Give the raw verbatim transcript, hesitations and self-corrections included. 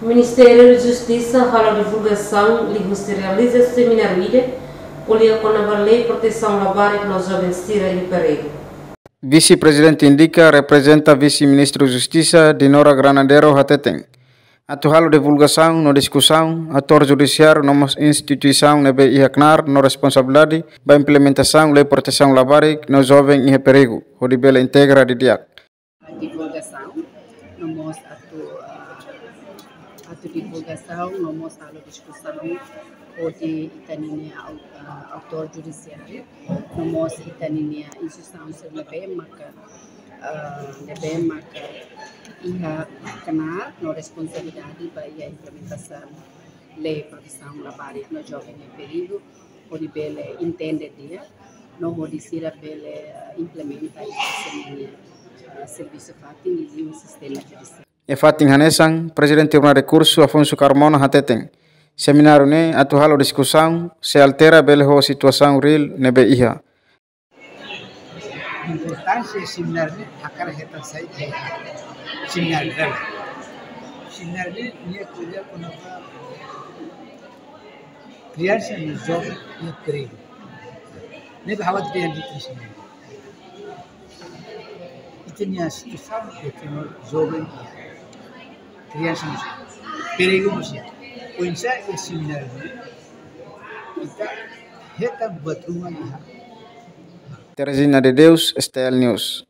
Ministériu Justisa halo divulgasaun liuhusi realiza semináriu ida, ko'alia kona-ba lei protesaun labarik no joven sira iha perigu. Vise-Prezidente indika reprezenta Vise-Ministru Justisa Dinora Granadero hateten, atu halo divulgasaun no diskusaun atór judisiáriu no mós instituisaun ne'ebé iha knaar no responsabilidade ba implementasaun lei protesaun labarik no joven iha perigu, hodi bele integra didi'ak. Divulgasaun no mós atu, ah, atu divulgasaun no mós halo diskusaun hodi ita-nia au-, ah, atór judisiáriu no mós ita-nia instituisaun sira ne'ebé maka, ah, ne'ebé maka iha knaar no responsabilidade ba iha implementasaun lei protesaun labarik no joven iha perigu, hodi bele entende di'ak, no hodi sira bele, eh, implementa iha sira-nia, eh, servisu fatin liuliu sistema judisiáriu. Iha fatin hanesan, Prezidente Tribunál de Rekursu Afonso Carmona hateten, semináriu ne'e atu halo diskusaun, se altera bele ho situasaun reál ne'ebé iha. Importánsia semináriu ne'e hakarak hetan saida? Semináriu ne'e, semináriu ne'e nia ko'alia kona-ba kriansa no joven iha perigu. Ne'ebé ha'u atu dehan di sini, ita-nia situasaun iha joven iha kriansa no joven perigu mós iha. Oinsá iha semináriu ne'e ita hetan buat ruma iha. Teresina de Deus, S T L News.